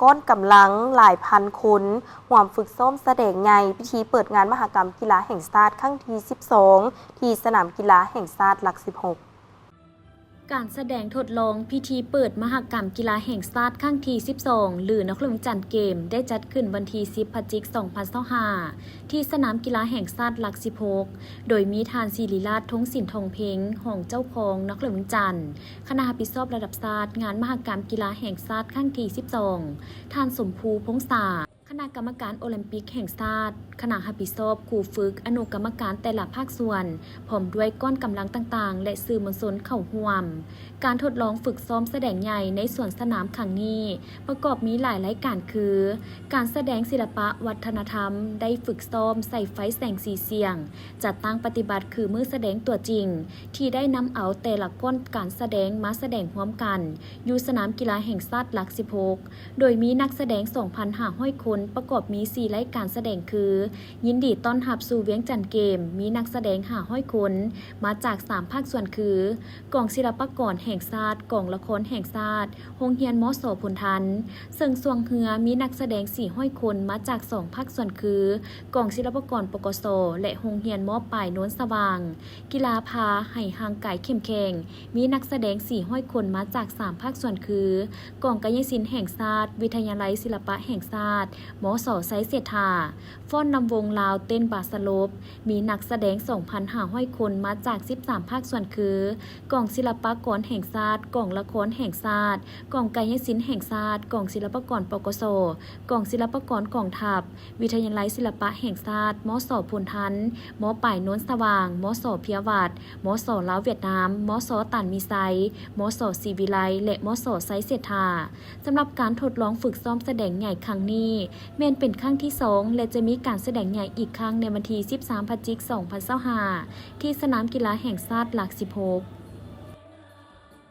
ກ້ອນກຳລັງຫຼາຍພັນຄົນ ຮ່ວມຝຶກຊ້ອມສະແດງໃຫຍ່ ພິທີເປີດງານມະຫະກຳກິລາແຫ່ງຊາດຄັ້ງທີສິບສອງ ທີ່ສະໜາມກິລາແຫ່ງຊາດຫຼັກສິບຫົກ. ການສະແດງທົດລອງພິທີເປີດມະຫະກຳກິລາແຫ່ງຊາດຄັ້ງທີສິບສອງ ຫຼື ນະຄອນຫຼວງວຽງຈັນເກມ ໄດ້ຈັດຂຶ້ນວັນທີສິບ ພະຈິກ ສອງພັນຊາວຫ້າ ທີ່ສະໜາມກິລາແຫ່ງຊາດຫຼັກສິບຫົກ ໂດຍມີທ່ານ ສິລິລາດ ທົງສິນທອງເພັງ ຮອງເຈົ້າຄອງນະຄອນຫຼວງວຽງຈັນ, ຄະນະຮັບຜິດຊອບລະດັບຊາດ ງານມະຫະກຳກິລາແຫ່ງຊາດຄັ້ງທີສິບສອງ, ທ່ານ ສົມພູ ພົງສາ, ຄະນະກຳມະການໂອລິມປິກແຫ່ງຊາດ, ຄະນະຮັບຜິດຊອບ, ຄູຝຶກ, ອະນຸກຳມະການແຕ່ລະພາກສ່ວນ, ພ້ອມດ້ວຍກ້ອນກຳລັງຕ່າງໆ ແລະ ສື່ມວນຊົນເຂົ້າຮ່ວມ. ການທົດລອງຝຶກຊ້ອມສະແດງໃຫຍ່ໃນສວນສະໜາມຄັ້ງນີ້ ປະກອບມີຫຼາຍລາຍການຄື ການສະແດງສິລະປະວັດທະນະທຳ ໄດ້ຝຶກຊ້ອມໃສ່ໄຟແສງສີສຽງ, ຈັດຕັ້ງປະຕິບັດຄືມື້ສະແດງຕົວຈິງ ທີ່ໄດ້ນຳເອົາແຕ່ລະກ້ອນການສະແດງມາສະແດງຮ່ວມກັນ ຢູ່ສະໜາມກິລາແຫ່ງຊາດຫຼັກສິບຫົກ ໂດຍມີນັກສະແດງສອງພັນຫ້າຮ້ອຍຄົນ, ປະກອບມີສີ່ລາຍການສະແດງຄື ຍິນດີຕ້ອນຮັບສູ່ວຽງຈັນເກມ, ມີນັກສະແດງຫ້າຮ້ອຍຄົນ ມາຈາກສາມພາກສ່ວນຄື ກອງສິລະປາກອນແຫ່ງຊາດ, ກອງລະຄອນແຫ່ງຊາດ, ໂຮງຮຽນ ມສ ໂພນທັນ, ເຊິ່ງຊ່ວງເຮືອມີນັກສະແດງສີ່ຮ້ອຍຄົນ ມາຈາກສອງພາກສ່ວນຄື ກອງສິລະປາກອນ ປກສ ແລະ ໂຮງຮຽນ ມ.ປາຍ ໂນນສະຫວ່າງ. ກິລາພາໃຫ້ຮ່າງກາຍເຂັ້ມແຂງ ມີນັກສະແດງສີ່ຮ້ອຍຄົນ ມາຈາກສາມພາກສ່ວນຄື ກອງກາຍະສິນແຫ່ງຊາດ, ວິທະຍາໄລສິລະປະແຫ່ງຊາດ, ມສ ໄຊເສດຖາ, ຟ້ອນນຳວົງລາວເຕັ້ນບາສະຫຼົບ, ມີນັກສະແດງສອງພັນຫ້າຮ້ອຍຄົນ ມາຈາກສິບສາມພາກສ່ວນຄື ກອງສິລະປາກອນແຫ່ງຊາດ, ກອງລະຄອນແຫ່ງຊາດ, ກອງກາຍະສິນແຫ່ງຊາດ, ກອງສິລະປາກອນ ປກສ, ກອງສິລະປາກອນກອງທັບ, ວິທະຍາໄລສິລະປະແຫ່ງຊາດ, ມສ ໂພນທັນ, ມ.ປາຍ ໂນນສະຫວ່າງ, ມສ ເພຍວັດ, ມສ ລາວຫວຽດນາມ, ມສ ຕານມີໄຊ, ມສ ສີວິໄລ ແລະ ມສ ໄຊເສດຖາ. ສຳລັບການທົດລອງຝຶກຊ້ອມສະແດງໃຫຍ່ຄັ້ງນີ້ ແມ່ນເປັນຄັ້ງທີສອງ ແລະ ຈະມີການສະແດງໃຫຍ່ອີກຄັ້ງໃນວັນທີສິບສາມ ພະຈິກ ສອງພັນຊາວຫ້າ ທີ່ສະໜາມກິລາແຫ່ງຊາດຫຼັກສິບຫົກ.